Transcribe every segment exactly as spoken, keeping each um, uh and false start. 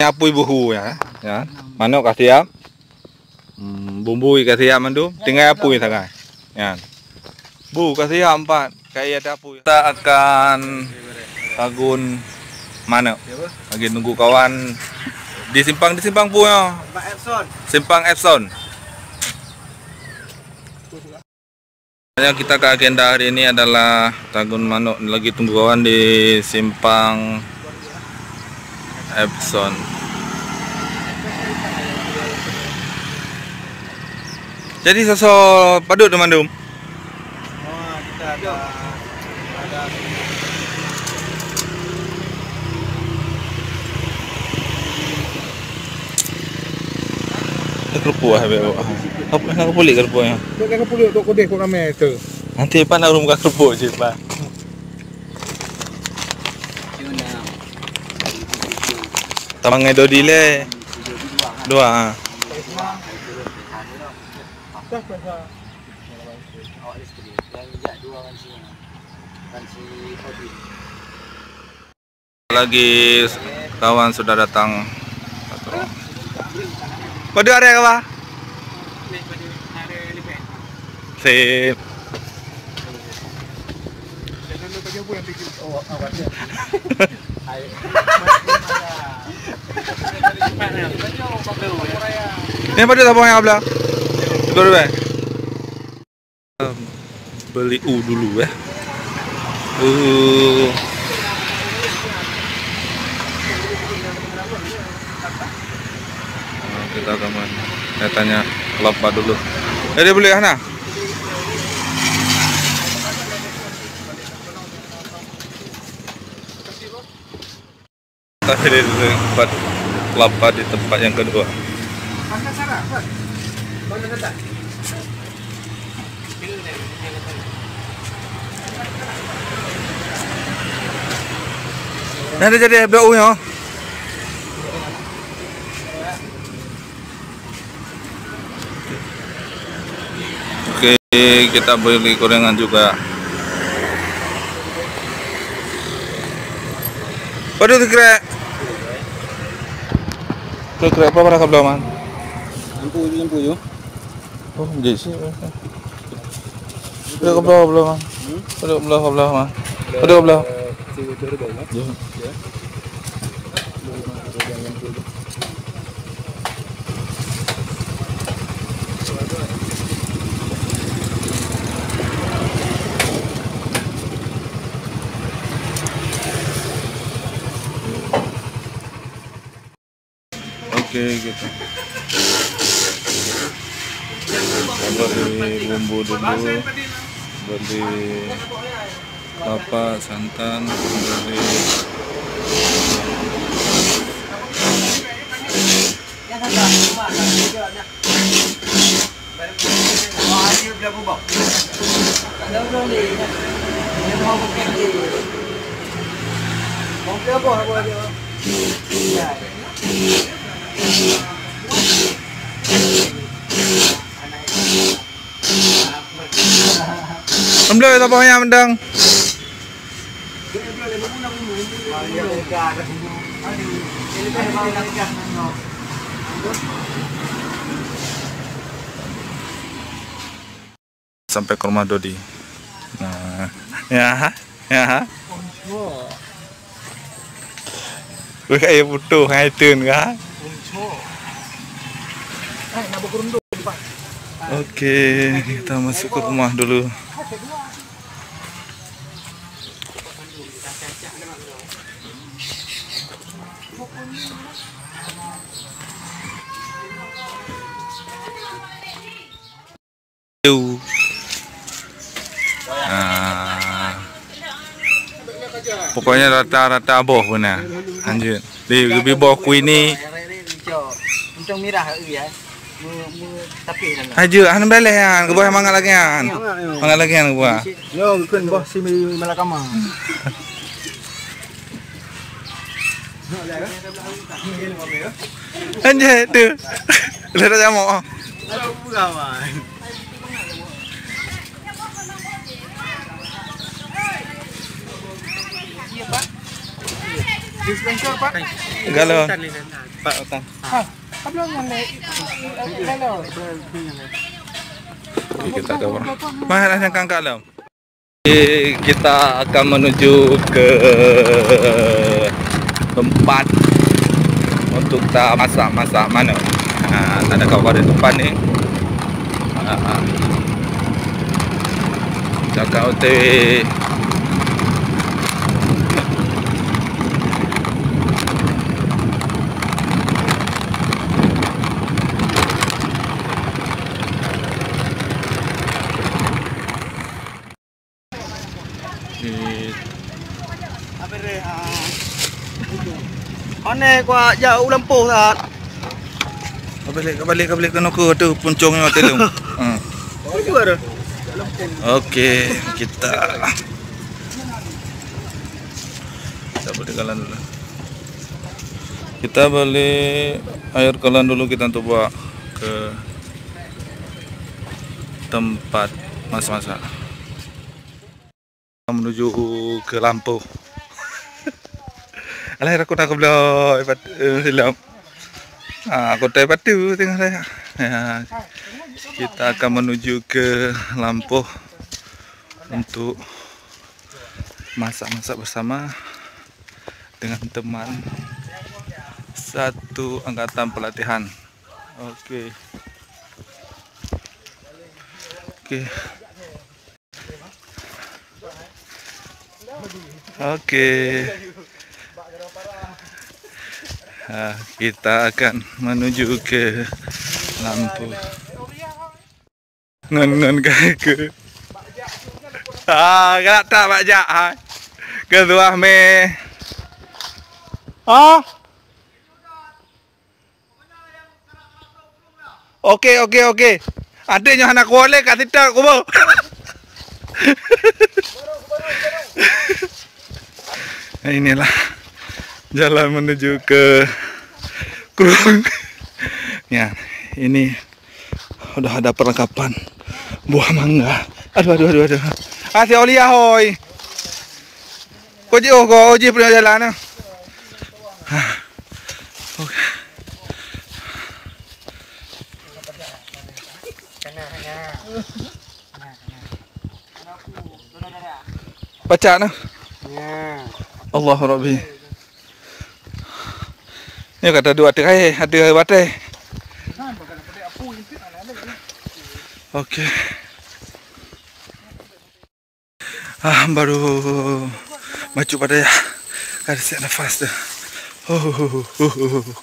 Apui buhu ya, ya. Manok ka siap. Hmm, bumbu ka siap mandum, tinggai apui sagai. Ya. Bu ka siap empat, ka iya apui. Kita akan tagun manok. Lagi nunggu kawan di simpang, di simpang pu ya. Simpang Epson. Simpang Epson. Yang kita ke agenda hari ini adalah tagun manok, lagi tunggu kawan di simpang Epson. Jadi soe-soe padub teumandum? Oh, kita ada, ada Keurupuk ah, bèk. Apa nak keurupuk, keurupuk nyan? Dek ka puléh dok keudéh kok ramé tu. Nanti pan nak ureueng buka keurupuk cit, Pak. Tamang ngai Dodi lé. Dua, ha. Lagi kawan sudah datang. Padub aré ka, Bah? Sip. Ni padub saboh nyang blah? Dua ribèe. Beli u dulu, eh. Uh. Nah, kita akan main. Saya tanya kelapa dulu. Jadi beli, Hana? Tapi di tempat kelapa di tempat yang kedua. Nah, dah jadi blok U nya. Oke, kita beli gorengan juga. Padub sikrek? Sikrek apa, berapa ka bloe, Man? Lampu, lampu, yuk. Oh, jadi sih. Padub ka bloe, ka bloe, Man? Hmm? Padub ka bloe, ka bloe, Man? Padub ka bloe? Ya. Oke, gitu. Kita beli bumbu dulu, beli kelapa, santan, beli Alhamdulillah, tak payah mendang. Sampai ke rumah Dodi. Nah, ya, ya. Weh, ayo putus, hai tun kah? Oke, kita masuk ke rumah dulu. Ah. Pokoknya rata-rata boh beuna. Lanjut. Di lebih boh kui ni. Untông mirah, ya. Aja, han baleh han, geuboh mangat lagi han. Mangat lagi han geuboh. Yo, kön boh si malakama. Anjay tu. Dah tak jamok. Dispenser, Pak. Galon. Pak Utan. Oke, kita ke mana? Mana yang kangkak dalam? Oke, kita akan menuju ke tempat untuk kita masak-masak manok. Ha, ada kawan di depan ni. Ha, ha. Cakap O T W. Di Mana kuat jak u lampôh that. Ka balik, ka balik, ka balik keunoe tu puncong nyoe teuh lom. Ha. Itu ada. Oke, kita, kita balik jalan dulu. Kita balik air kolam dulu, kita untuk bawa ke tempat masak-masak. Menuju ke lampôh. Alah, aku nak kebelah, eh, pat-, eh, silap. Ah, aku tak patu tengah saya. Ya, kita akan menuju ke lampôh untuk masak-masak bersama dengan teman satu angkatan pelatihan. Oke. Oke. Oke. Ah, kita akan menuju ke lampôh. Ngon, ngon ka ke. Ah, galak tak bak jak, ha? Ke tuah meh. Ah. Oke, oke, oke. Até nyoe hana kuwoe lé, ka sita kubu. Nah, inilah jalan menuju ke Krueng. Ya, ini udah ada perlengkapan buah mangga. Aduh, aduh, aduh, aduh. Ah, si Aulia, hoi. Kau jih, oh, kau jih punya jalan, ah. Oke. Pacak nah. Ya. Allahu Rabbi. Ni kata dua teukai, ada batai. Oke. Ah, baru macu pada ya. Kada sesak nafas tu. Huh, huh, huh, huh, huh.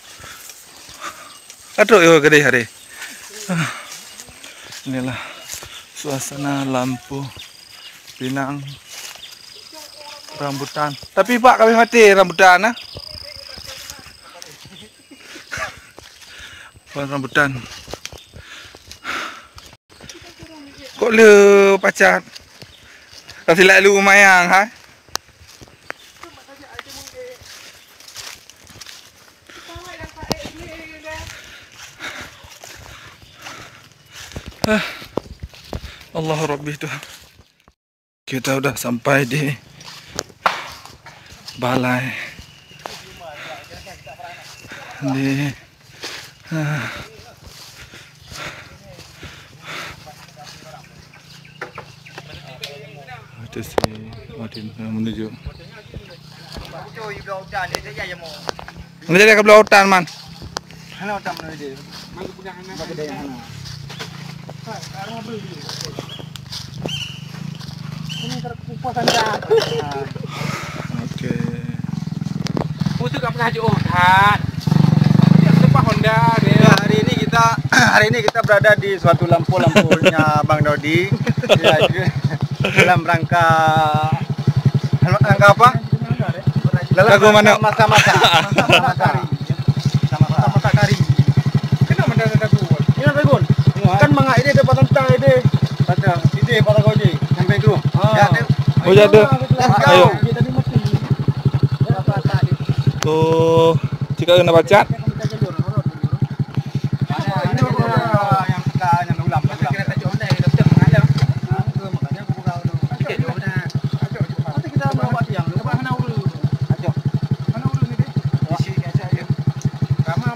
Aduh, yo gede hari. Ah. Inilah suasana lampôh pinang rambutan. Tapi pak kabeh mati rambutan ah. Pohon rambutan. Kok le pacak? Ka silap lu mayang, ha? Ah. Allahu Rabbi Tuhan. Kita udah sampai di balai. Di, ah. Itu si Martin, ah, menuju. Mana jadi ke belah hutan, Man? Hana utam na dia. Bagi dia yang hana. Ini terkupas anda. Oke. Putus tak pernah jauh, Tan. Dia sempah Honda dia. Ya, hari ini kita, hari ini kita berada di suatu lampôh-lampôhnya Bang Dodi. Ya, dalam rangka, dalam rangka apa? Dalam Lagu rangka mana? Masa-masa. Masa-masa. Sama-sama. Sama-sama kari. Kenapa dah ada gol? Kenapa gol? Kan mangat ide dapat tentang ide. Kata ide pada gol je. Sampai tu. Ah. Ya, tu. Oh, ya, tu. Let's go. Ayo. Dia tadi mati. Dia apa tak ada? Tu, jika kena baca. Ada, ada, ada. Yang suka, yang ulam, ulam. Nanti kita mau buat tiang. Coba hana ulu. Acok. Hana ulu ni deh. Isi aja ya. Ramah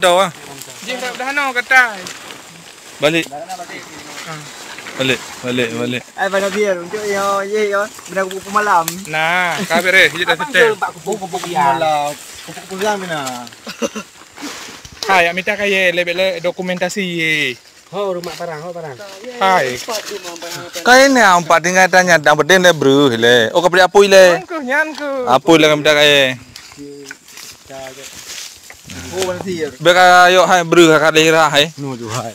Dah ah. Jih dah, dah no kata. Balik. Balik, balik, balik. Ai, bana dia, untuk yo, ye yo, bana kupu malam. Nah, ka beres, jih dah setel. Kupu-kupu malam. Kupu-kupu siang bina. Hai, mita kayèe, lebek le dokumentasi ye. Ho, rumah parang, ho parang. Hai. Kayèe ni, empat tinggai tanya, dang bedeng le breuh le. Oh, ka peudiak apui le. Nyan keuh, nyan keuh. Apui le ka mita kayèe. Bèk ka yok hai breuh ka daerah hai. Nu tu hai.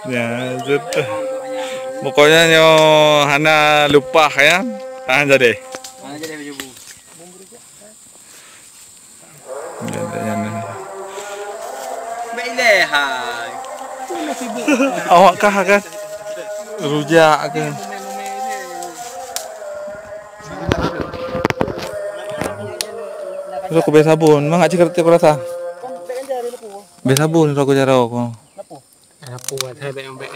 Ya, betul. Pokoknya nyoe hana lupa ya. Tahan jadi. Awak kah kan? Rujak ke? Terus aku beri sabun, mangat cakap tiap rasa. Beri sabun, aku cara aku. Apa buat saya tak yang baik?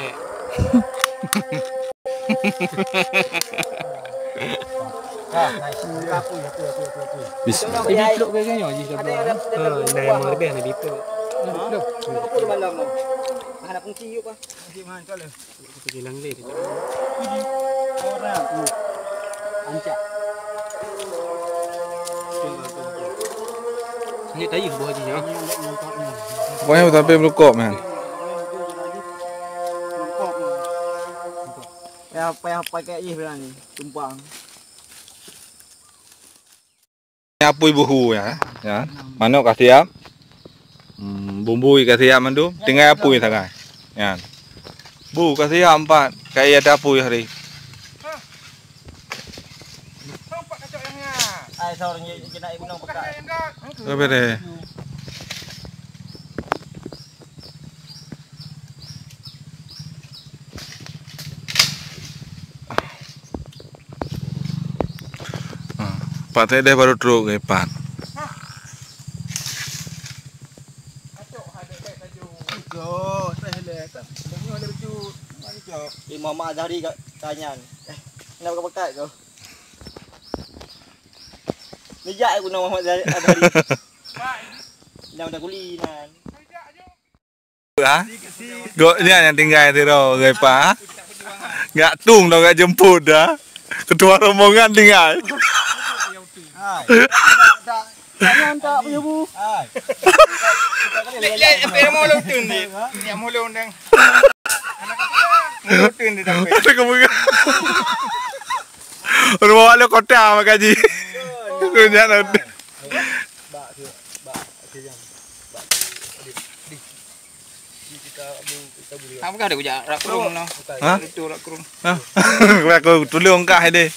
Bis. Jadi peluk ke kayaknya, Haji Sabri. Ha, dah yang mengerti, dah dipeluk. Peluk. Peluk malam. Hana kunci yuk, Pak. Kunci mana, cok le. Pergi lang leh. Orang. Ancak. Ini tayu buah Haji, ya. Pokoknya sampai berukok, man. Payah, payah pakai ih berani, tumpang. Apui buhu ya, ya. Manok ka siap. Hmm, bumbu ka siap mandum, tinggai apui sagai. Ya. Bu ka siap empat, ka iya apui hari. Ai, sorry, kena ibu nong pekat. Apa deh? Ha, pat teh deh baru trok ke pat. Lima mak jari kat tanyan. Eh, kenapa pekat kau? Mijak aku nama Muhammad Azhari. Nama dah kuli nan. Ha? Gok nyan nyang tinggai sidroe, Repa. Gak tung dah gak jemput dah. Ketua rombongan tinggai. Jangan tak punya bu. Lek, lek, sampai rumah lu tun ni. Yang mulung dang. Mulung tun di sampai. Ada kebuka. Rumah wak lu kota makaji. Lu jangan. Bak, bak, bak, bak. Apa kau ada kujak rak kerung lah? Ha? Itu rak kerung. Ha? Aku tulung kah deh.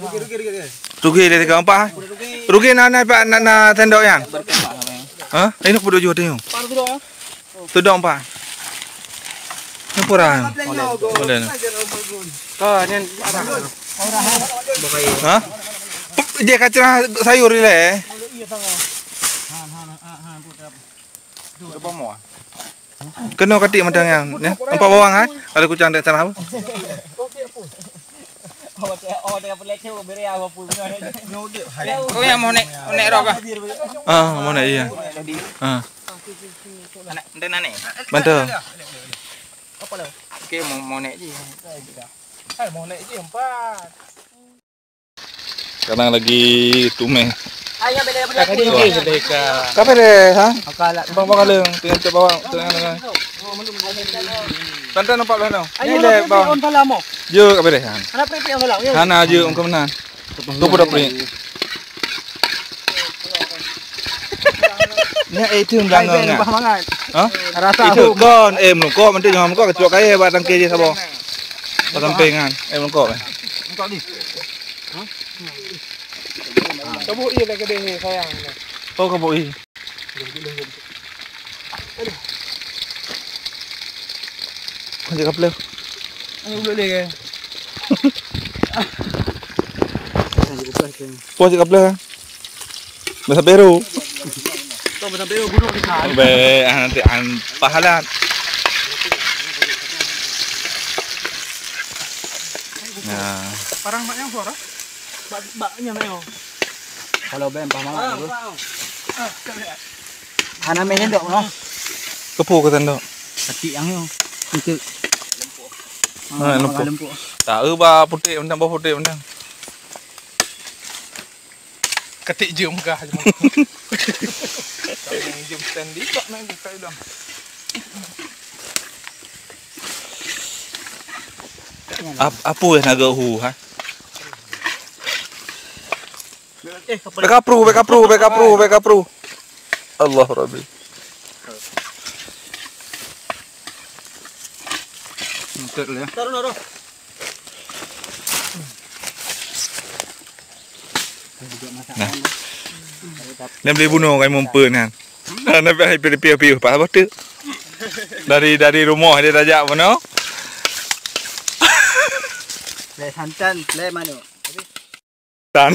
Rugi, rugi, rugi, rugi. Rugi deh tiga empat. Rugi na, na, na, na tendok yan. Ha? Ini kudu jua tengok. Tudong, Pak. Ni kurang. Boleh. Ka nyan. Ha? Dia kacang sayur ni leh. Kena katik macam yang, ya. Nampak bawang, ha? Ada kucang dekat sana apa? Oh ya, mau naik, mau naik roh kah? Ah, mau naik, iya. Ah. Anak enten anak. Bantu. Apa lah? Okey, mau, mau naik je. Hai, mau naik je empat. Sekarang lagi tumeh. Ayah bela bela. Tadi dia bela ka. Kape deh, ha? Akal. Bang bang aleng, tengah cek bawang, tengah tengah. Tantan nampak lah no. Ayo, ni le bang. On pala mo. Yo, kape deh, ha? Anak pergi on pala. Hana je ungkem nan. Tu pun dah pergi. Nyak, eh, itu yang belanga nyak. Bah mangat. Ha? Rasa itu kon, eh, melukok, menteri jangan melukok, kecuali kaya buat tangke je sabar. Buat sampingan, eh, melukok, eh. Melukok ni. Ha? Kabuk iya dah gede ni, sayang. Oh, kabuk iya. Aduh. Masih kapleh. Ayo, belum deh, kan? Puas cakap lah. Bahasa Peru. Kau bahasa Peru buruk ni kan? Be, ah, nanti an pahalat. Nah. Parang mak yang suara? Bak, bak nyang ayo. Kalau ben pah mangat tu. Hana meh sendok noh. Kepu ke sendok? Kecil yang yo. Itu. Ha, lempuk. Lempuk. Tak eu ba putik mentang, ba putik mentang. Ketik jeuem kah cuma. Kami jeuem stand di tak main buka dong. Ap-, apa yang nak hu ha? Eh, kapal. Beka pru, beka pru, beka pru, beka pru. Allah Rabbi. Ngetek dulu ya. Taruh, taruh. Nah. Dia beli bunuh kai mumpeun kan. Nah, nabi hai piu-piu, piu, pas apa tu? Dari, dari rumah dia tajak bunuh. Leh santan, leh manuk. Tan.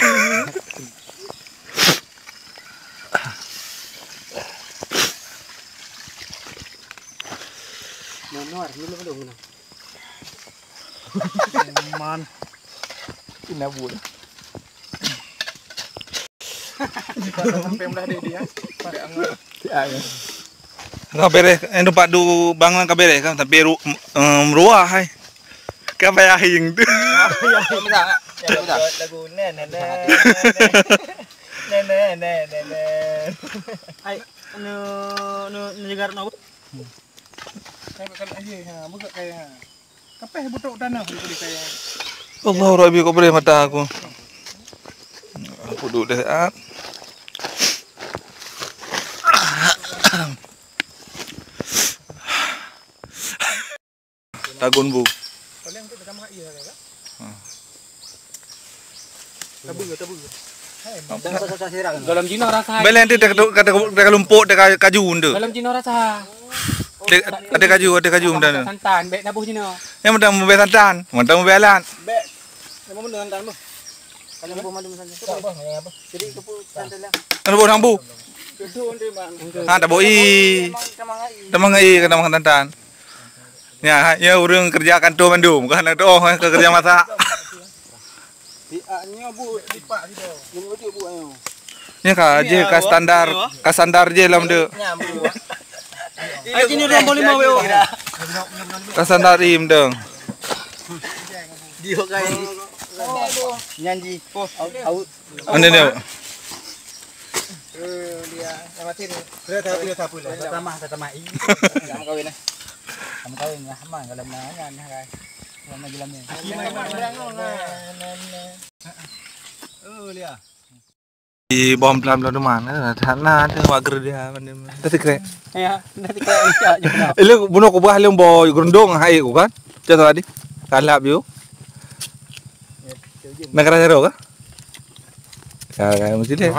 Luar, dulu, dulu, dulu. Man. Ina buat. Sampai mudah dia, dia. Pada angat. Ka bereh, eh, tempat du bang ka bereh kan, tapi ru-, em, ruah hai. Ka payah hieng tu. Lagu, lagu, lagu, neh, neh, neh. Neh, neh, neh, neh, neh. Hai, nu, nu, nu jaga no. Kapeh butok tanah, butok kaya. Allah Rabbi, kok boleh mata aku. Aku duduk deh, ah. Tagun bu. Dalam jinoe rasa. Bela nanti teka, teka, teka lumpuk, teka kaju tu. Dalam jinoe rasa. Ada, ada kaju, ada kaju dan. Santan, bek nabuh jinoe. Yang mentang mubé santan, mentang mubé alat. Bek. Nama mendengar kan bu? Kalau bu malu santan. Jadi kepu santan lah. Kan bu rambu. Ha, tak boi. Tamang ai, kena makan santan. Ya, ya urang kerja kantor mandum, kan ada oh ke kerja masak. Nyoe ka je ka standar, ka standar je lam de. Ai jih ni dua puluh lima W O. Ka standar im dong. Dia kai. Nyanyi. Oh, au. Mana dia? Eh, dia. Yang mati ni. Sudah tak apa, tak apa lah. Dah tamah, dah tamah. Ih. Kamu kawin lah. Kamu kawin lah. Aman kalau menang kan, kan. Kamu lagi lama. Oh, dia. Di bawah pelan-pelan teman, eh, sana ada wak gereja mana. Dah secret. Ya, dah secret. Lu bunuh kubah lu bawa gerundung hai ku kan. Cak tadi. Kalap you. Nak kena jaro kah? Ka, ka, mesti deh.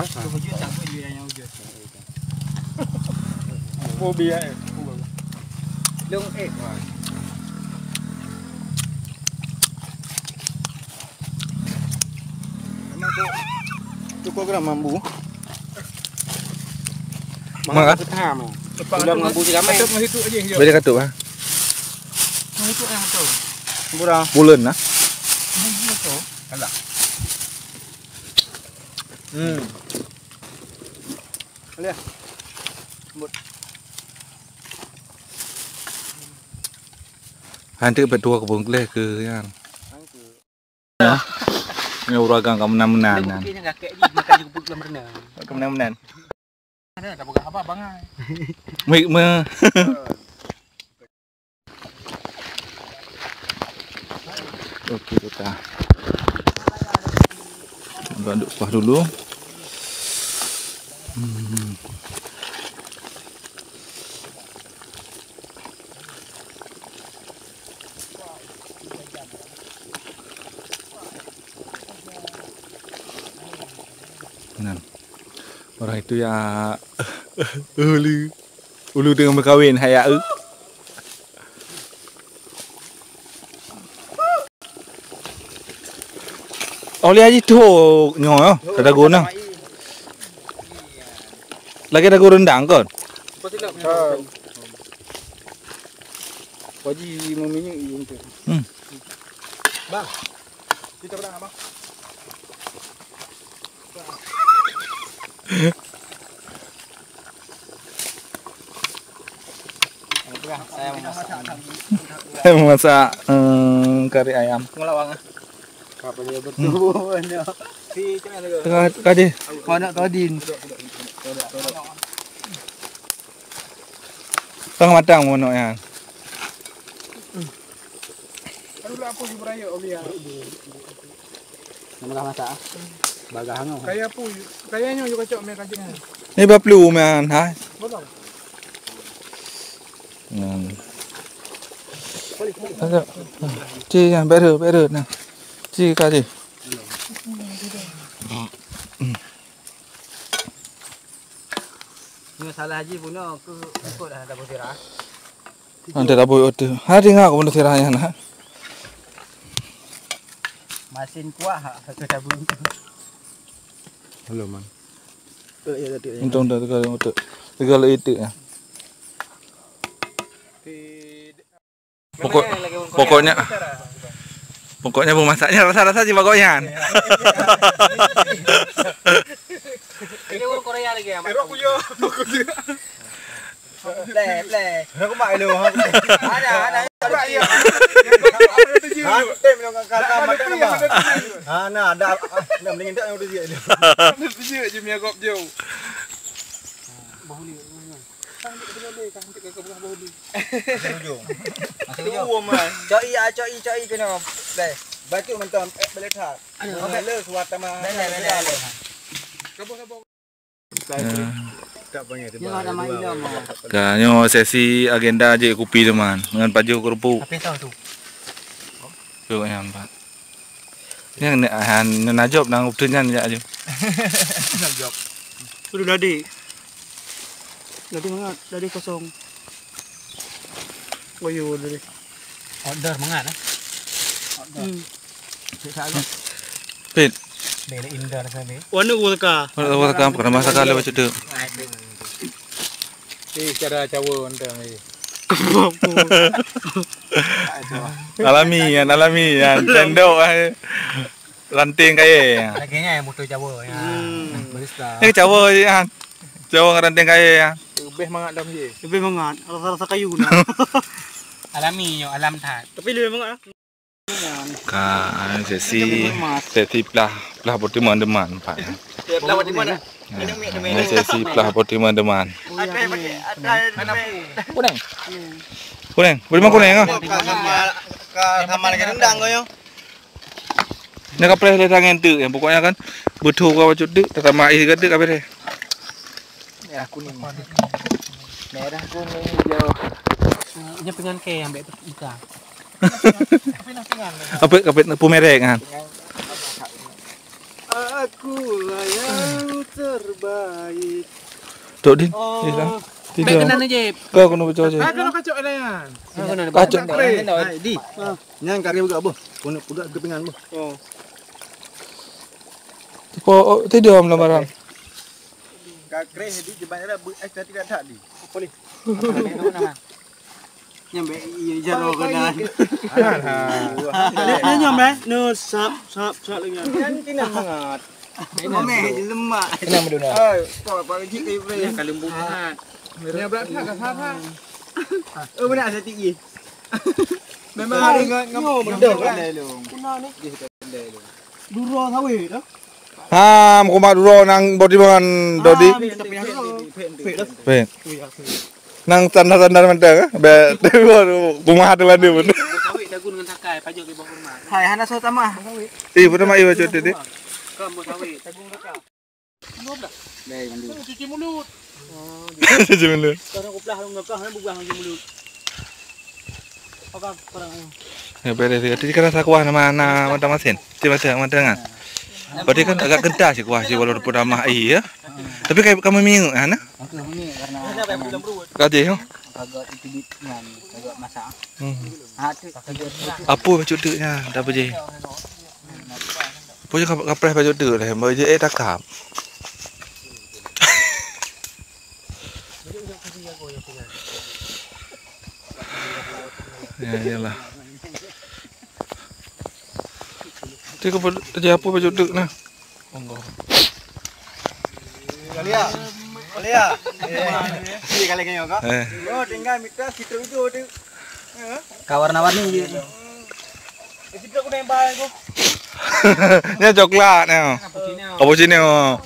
Fobia, eh. Long, eh. Cukup gram mambu. Mana? Ulang mambu si ramai. Boleh katup, ha? Murah. Bulan, nah. Alah. Hmm. Lihat. Lembut. Hantu betua kebun keleh ke kan. Ni urang ka meunan-meunan kan. Dia buktinya kakek ni makan je kebun dalam renang. Ka meunan-meunan. Ada dah peugah apa bangai. Mik me. Okey, kita bantu kuah dulu. Hmm. Nah, orang itu ya ulu. Ulu teungoh meukawen, hai ya, eu. Oleh Haji tu nyoe, ya, kada guna. Lagi ada gurun dang kon. Haji meminyak iya tu. Hmm. Bang. Kita pernah apa? Saya memasak. Saya memasak, em, kari ayam. Ngelawang ah. Apa dia betul? Tengah tadi. Kau nak todin. Tengah matang monok ya. Aduh lah apa sih beraya Aulia. Nama dah masak ah. Bagah hangau. Kaya apa? Kayanya juga cok meh kajeng. Ni baplu man ha. Boleh. Hmm. Ada. Ci yang beru beru nah. Ci ka ci. Nyoe salah jih bunoe keu ikot dah dapur sirah. Ada dapur oto. Ha tinggal aku bunoe sirah nyan ha. Masin kuah ha satu tabung. Halo man. Untung dah tegal oto. Tegal itu ya. Pokok, pokoknya, pokoknya beumasaknya rasa-rasa jibagoe nyan. Ini urang Korea lagi ya, Mak? Pleh, pleh. Aku mak lu. Ada, ada. Ha, tem yang kakak sama tem. Ha, nah, ada. Ah, dah mending tak yang udah dia. Udah dia je miagop jauh. Bahuli. Kan dia boleh kan dia ke belah bahuli. Ujung. Masuk ujung. Cok i, ah, cok i, cok i kena. Deh. Batuk mentong, eh, boleh tak? Aduh. Boleh suat sama. Boleh, boleh, boleh. Kabuh, kabuh. Ka nyoe sesi agenda jép kupi teuma ngon pajoh keurupuk. Tapi tahu tu. Tu yang empat. Nyan, han, nyan najop nang update nyan jak aju. Najop. Udah dadi. Dadi mangat, dadi kosong. Oh yo, dadi. Order mangat, eh? Order. Hmm. Cek sak agak. Pit. Bela indah sabe. Warna gua teka. Warna gua teka, pernah masa kali baca tu. Eh, cara cawa orang tu, eh. Alami, kan, alami, kan. Sendok, eh. Ranting kayèe. Lagèe nyan motor Jawa, ya. Hmm. Barista. Eh, Jawa, ya. Jawa ngon ranting kayèe, ya. Lebih mangat dalam je. Lebih mangat. Rasa-rasa kayu, nah. Alami, yo, alam that. Tapi lebih mangat, ah. Ka, sesi, sesi plah, plah boti mandeman, Pak, ya. Ya, plah boti mana? Nah, ini sesi plah boti mandeman. Ada, ada, ada. Kunèng. Kunèng. Boti ma kunèng, ah? Ka sama, ka sama lagi rendang, kau, yo. Nyan kapreh lé tangen teuk nyan, pokoknya kan beutho ka bacut teuk, tatamah air ka teuk kapreh. Merah kuning. Merah kuning hijau. Nyan pingan kèe ambek buka. Kapit, kapit pemerek kan. Aku lah yang terbaik. Tok Din, oh. Tidak. Tidak. Kena aja. Kau kena baca aja. Ada kacau layan. Kacau. Hai, di. Nyan kari buka boh. Kena buka kepingan boh. Oh. Ko, oh, tidur malam barang. Ka kreh di jeban dah bu-, eh, tadi dah tak di. Apa ni? Nyampe iya jaro kena. Ni nyampe, no sap sap sap lagi. Yang kena mangat. Meh lemak. Kena meduna. Oh, kau apa lagi ke Ibrahim? Yang kalau bukan. Yang berat tak sapa? Oh, benar saya tinggi. Memang hari ngan ngam. Betul kan? Kena ni. Duro sawit dah. Ha, meukumat uroe nang bodi ban dodi. Pet. Nang tanda-tanda mantong, eh? Be, kumaha tu bantu pun. Sawit dagun ngon sakai, pajoh di bawah rumah. Hai, hana soe tamah. Eh, beuna mai bacut tu, Dik. Kan buat sawit. Cuci mulut. Cuci mulut. Kalau kuplah ngon kah, bukan cuci mulut. Ya, beres. Tadi kan rasa kuah nama, nama mata masin. Cuma mata, mata kan. Berarti kan agak kental sih kuah sih walaupun tambah air ya. Tapi kayak kamu minyak kan? Aku minyak karena kata ya. Agak itu bit nyan, agak masak. Hmm. Ah, tu. Apa bacut tu nya? Dah apa je? Apa je kap-, kapreh bacut tu lah. Bacut eh takap. Ya, iyalah. Dia ke, dia apa baju tu nah? Monggo. Kali ya? Kali ya? Eh, kali kayaknya kau. Eh. Oh, tinggal mita situ itu tu. Ka warna-warni je. Nya coklat nya. Cappuccino.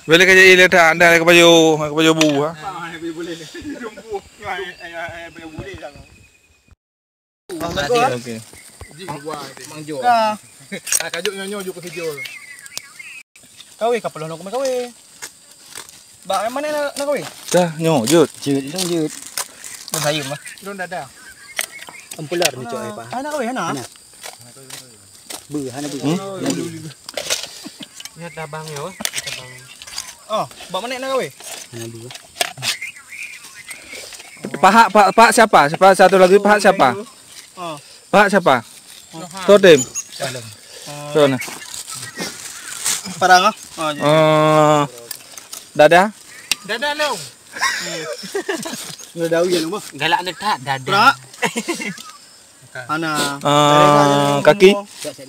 Boleh ka jadi letak anda ke baju, ke baju bu ha. Okey. Mang Jo. Ah, kajuk nyoe nyoe juk ke sijol. Kawé ka peuleuh nyoe kawé. Bak mana nak, nak kawé? Dah nyoe jut. Jut, jut, jut. Dah sayum lah. Belum dah dah. Empular ni cok apa? Hana kawé hana. Hana. Bu, hana bu. Hmm? Hana bu. Ni tabang ya, tabang. Oh, bak mana nak kawé? Hana bu. Pahak, pak, pak siapa? Siapa satu lagi pahak siapa? Oh. Pak siapa? Totem. Sana. Parang ah. Oh, je. Eh, dada? Dada long. Udah daun ya, Bang. Galak ni tak dada. Parang ah. Ana. Eh, kaki?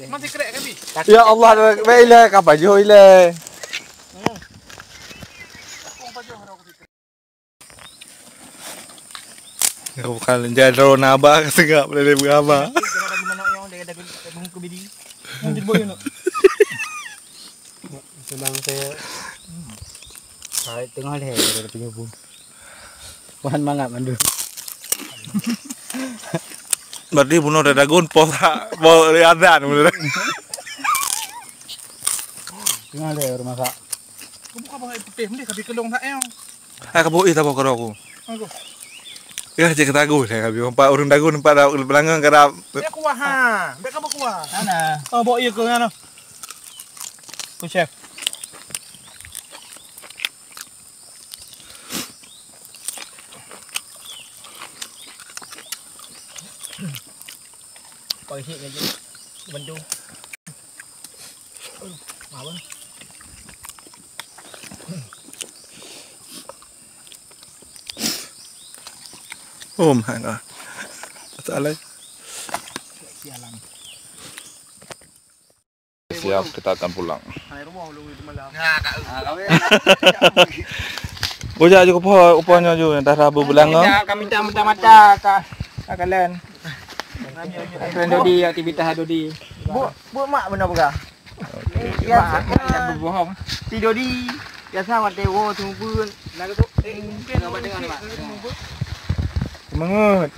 Masih kerek kaki. Ya Allah, baiklah, kapajoh ilai. Bukan lenja drone abah ka sengap dari beurama. Sebang saya. Hai, tengah leh, ada penyubu. Wan mangat mandum. Berarti bunoe ada dagun, poh tak, poh azan, bener. Tengah leh, rumah kak. Kamu kau bangai putih, mending kami kelong tak, eh. Hai, kaboh ié tabah keudroe ku. Aku. Ya, cek katagu saya kabi. Empat ureueng dagu, empat da-, beulangong kada. Dia kuah ha. Dia kaboh kuah. Sana. Oh, bawa ié ke sana. Ku chef. Pakai sik aja. Bantu. Apa? Oh my God. Masalah. Sialan. Siap, kita akan pulang. Bujak ju kupoh, kupoh nyoe ju, dah rabu beulangong. Kami dah mata-mata ka, ka kalian. Kalian Dodi, aktivitas Dodi. Bu, bu mak beuna peugah. Okey. Biasa, biasa berbohong. Si Dodi, biasa watèe woe seumeubeuet. Nah, tu. Eh, mungkin, mungkin, mungkin. Semangat.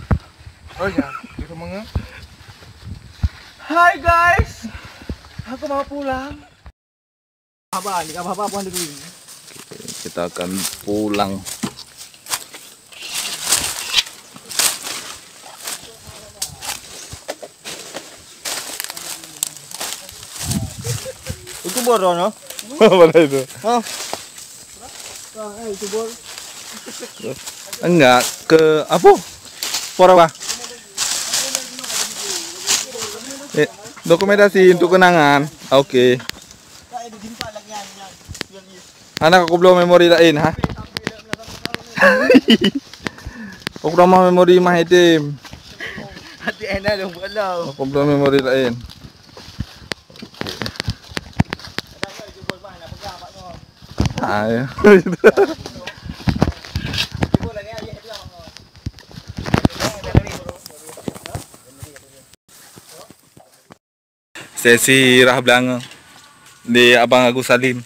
Oh ya, dia semangat. Hai guys, aku mau pulang. Apa? Ni apa apa pun dulu. Kita akan pulang. Itu bor no? Mana itu? Hah? Ah, eh, itu bor. Enggak, ke apa? Por apa? Eh, dokumentasi untuk kenangan. Oke. Anak aku belum memori lain, ha? Aku udah mau memori mah item. Hati enak dong buat lo. Aku belum memori lain. Ah, ya. Sesi rah beulangong di Abang Agus Salim.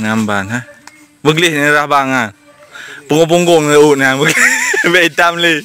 Namban, ha? Beugléh ni rah bang, ha? Punggong-punggong ni, uh, ni, bèk itam lé.